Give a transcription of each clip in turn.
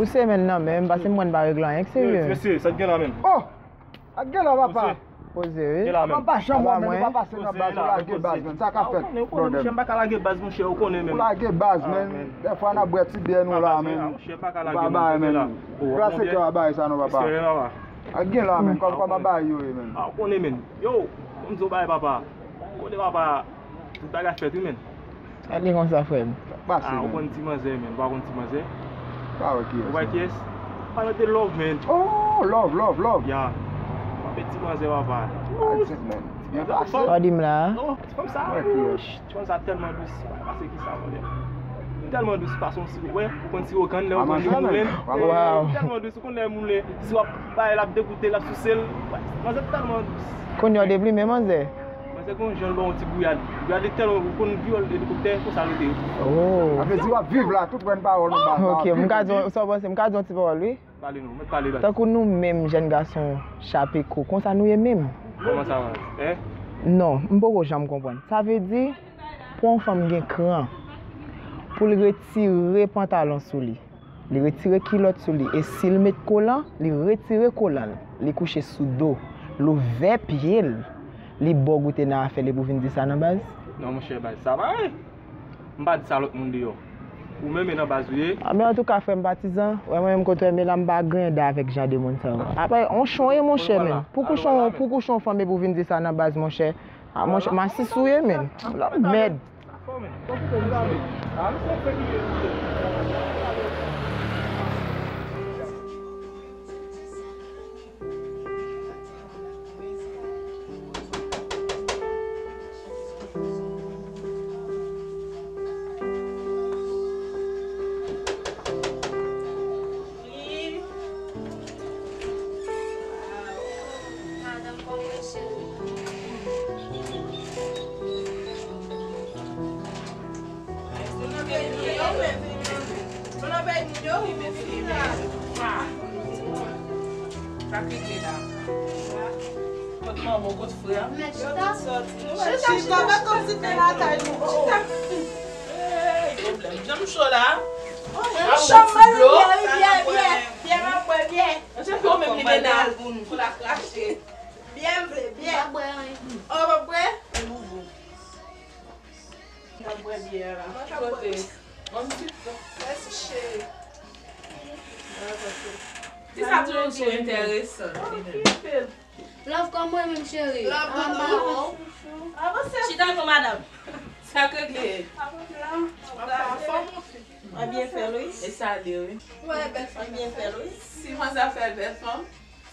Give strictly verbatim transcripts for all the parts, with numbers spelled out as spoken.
Semèn nan menm, paske m wè n pa regle anyen k serye. Mesye, sa k gen la menm? Oh! Ak gen la, papa. Poze, wi. Gen la menm. Papa, janm wè menm, papa, se nan baz ou lage baz, menm. Sa ka fèt. Ou konnen, ou konnen, monchè, m pa ka lage baz, monchè, ou konnen menm. Ou lage baz, menm. Dèfwa n ap bwè ti byè nou la, menm. Monchè, m pa ka lage baz, menm. Ou pa se kè a bay sa, non, papa. Ak gen la, menm. Kòm, kòm a bay yo ye, menm. Ah, ou konnen, menm. Yo, m di w bagay, papa. Ou konnen, papa, tout bagay fèt, wi, menm. Gade konsa, frè m. Pase, ah, ou konn ti manzè, men. Ou pa konn ti manzè? Pa wè kiyès. Ou pa kiyès? Pale de love, men. Oh, love, love, love. Ya. Papi ti manzè, papa. Ti manzè, fanm. Sa w di m la a? Non, ti fanm sa. Ti fanm sa tèlman dous. Pase ki sa, mwen. Tèlman dous, pa son si, ou wè, ou konn si wokan, lè ou konn li moulen. Wow. Tèlman dous, ou konn lè moulen. Si w ap bay, l ap degoute, l ap souse l. Manzè tèlman dous. Kounye a w deplime, manzè. Manzè gon jan l ba w yon ti gouyad. Gouyad li tèlman ou konn vyole elikoptè, konsa l rete. Oh. Sa vle di w ap viv la, tout pwen pawòl nou ba. Ok, m ka di w, sa w panse, m ka di w yon ti pawòl, wi. Pale non, mèt pale baz. Tankou nou menm jèn gason Chapeko, konsa nou ye menm. Kòman sa, baz? Hein? Non, m poko janm konprann. Sa vle di, pou yon fanm gen kran, pou l retire pantalon sou li, li retire kilòt sou li, e si l met kolan, li retire kolan l, li kouche sou do, l ouvè pye l, li ba w goute nan afè li pou vin di sa nan baz? Non, monchè, baz, sa pa vre. M pa di sa lòt moun deyò. Ou menm e nan baz ou ye. A, men antouka, frè m patizan, wè mwen menm kote w ye la, m pa grenda avèk jan de moun sa yo. Apre, on chon ye, monchè, men. Pou kouchon, pou kouchon fanm epi w vin di sa nan baz, monchè. A, monchè, masis ou ye, men. Lòt mèd. Sa k rive la? Kot manman, kot frè? Mèt chita. Chita, chita, fè kòmsi se lakay nou. Chita. Ey, pwoblèm. Janm cho la. Cho, mwen, byè, byè, byè, byè, m ap bwè byè. Mwen se fè w menm li mennen al pou la krache. Byè m vle, byè. M pa bwè anyen. Oh, w pa bwè? N ap bwè byè a. Mwen ka bwè. Bon ti tan. Mèsi, cheri. Ti sa toujou sou enteresan. Love kòman w ye menm, cheri? Love, anba. Avanse. Chita non, madanm. Sa k regle? Anfòm, anfòm, mon fi. Mwen byen fè l, wi. E sa li, wi. Mwen byen fè l, wi. Si manzè fè bèl fanm.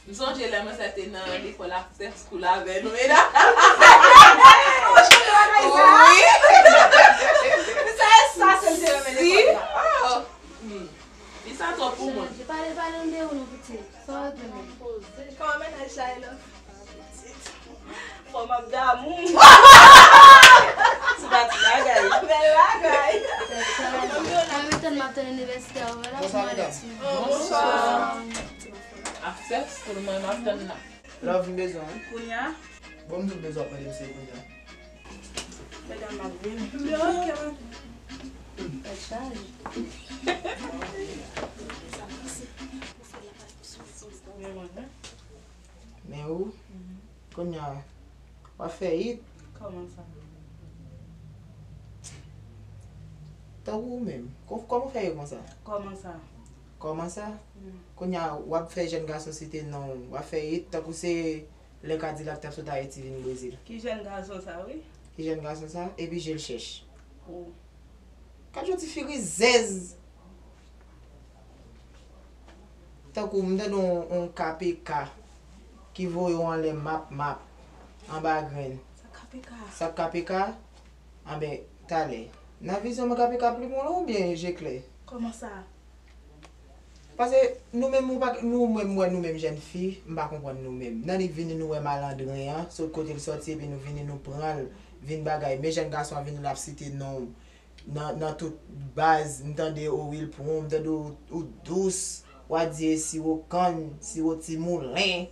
M sonje lè manzè te nan lekòl Access School avè nou, medam. Wi. Sa, sa, se l te renmen lekòl la. Oh. Hmm. Li sa twòp pou mwen. Pale, pale m de ou non, pitit. Sa w ap di mwen? Kòman mennaj la ye, love? Fò m ap damou. Se pa ti bagay. Bèl bagay. Mwen menm tann m ap tann inivèsite a ouvè la pou m ale sou. Bonswa. Access School, mwen m ap tann la. Love, m bezwen w. Kounye a? Bon, m di w bezwen w ap mande m se kounye a. Medam ap vin. Tèt chaje. Men ou, kounye a, w ap fè it. Kòman sa? Tankou ou menm. Kò-, kòman w fè ye konsa? Kòman sa? Kòman sa? Kounye a, w ap fè jèn gason site non w, w ap fè it tankou se lè Kadilak t ap sot Ayiti vin Brezil. Ki jèn gason sa, wi? Ki jèn gason sa? Epi je l chèch. Oh. Gad yon ti fi rizèz. Tankou m tande yon, yon K P K ki voye w anlè map map, anba grenn. Sa K P K? Sa K P K? Anben, talè. Nan vizyon mwen K P K pli bon la oubyen je klè? Kòman sa? Paske nou menm, nou pa, nou menm, wè nou menm jèn fi, m pa konprann nou menm. Nan li vini nou wè malandren an, sot kote l sòti, epi nou vini nou pran l, vin bagay. Men jèn gason an vini l ap site non w. Nan, nan tout baz, m tande o wil pwon, m tande ou, ou dous, w a di e siwo kann, siwo ti moulen.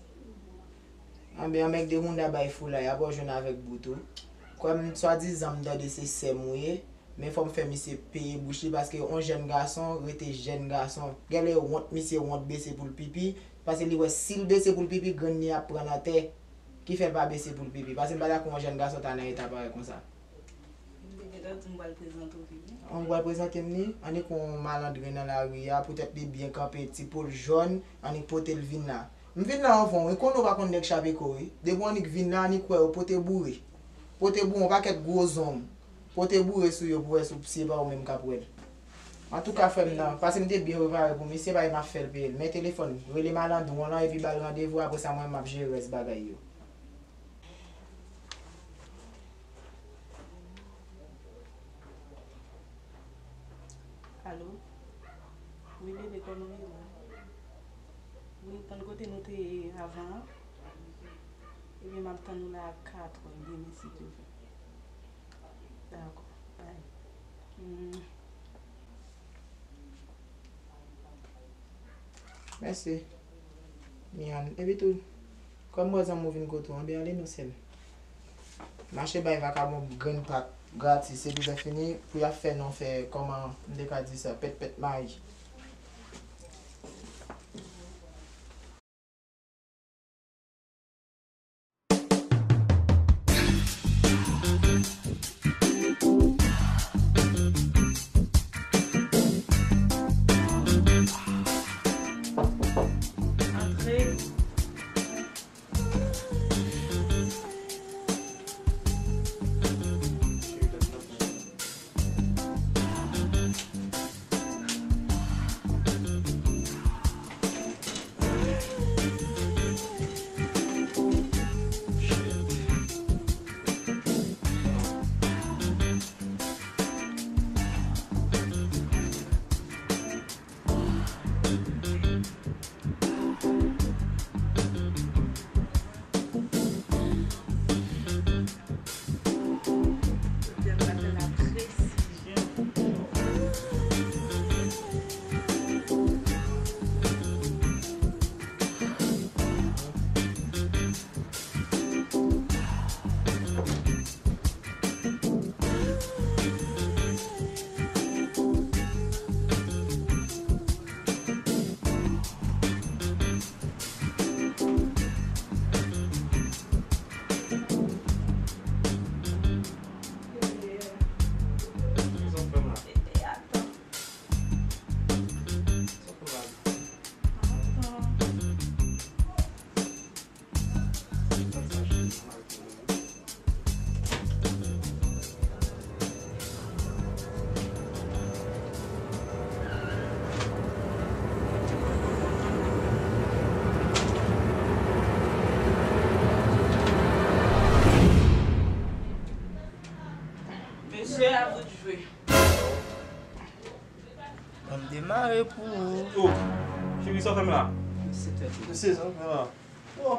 Anben, anmèk de moun da bay foulay, apre w jwenn avèk bout ou. Kwè m, swadizan m tande se sè m ou ye, Men fò m fè misye peye bouch li, paske yon jèn gason rete jèn gason. Genlè wont misye wont bese pou l pipi, paske li wè si l bese pou l pipi, grenn li ap pran nan tè. Ki fè l pa bese pou l pipi. Paske m pa dakò yon jèn gason ta nan eta parèy konsa. M te gentan di m pral prezante w pipi. An, ou pral prezante m li? Annik yon malandren nan lari a, poutèt li byen kanpe, ti pòl jòn, annik pote l vin la. M vin la anvan w, wi, konnen w pa konn nèg Chapeko, wi. Depi w annik vin la, annik wè yo pote boure. Pote boure yon pakèt gwo zonm. Pote boure sou yo pou wè si se pa ou menm k ap wè l. Antouka, frè m nan, paske m te byen prepare pou misye, pa m ap fè l peye l. Men telefòn, rele malandron lan epi ba l randevou, apre sa, mwen, m ap jere rès bagay yo. Alo? Wi, bebe, kòman w ye la? Wi, tann kote nou te ye avan an. Ebyen, m ap tann ou la a katrè demen, si Dye vle. Dakò, bay. Hmm. Mèsi. Mian. Epi tou, kòm m wè zanmi w vin kote w, anben ale non sè m. Mache bay vakabon grenn pat gratis, epi lè fini, pou y ap fè non fè, kòman m te ka di sa, pèt pèt mayi. Antre. Mesye, a vous de jouer. Ann demare pou ou. Oh, cheri, sa w fè m la? Se sa w fè m la. Oh.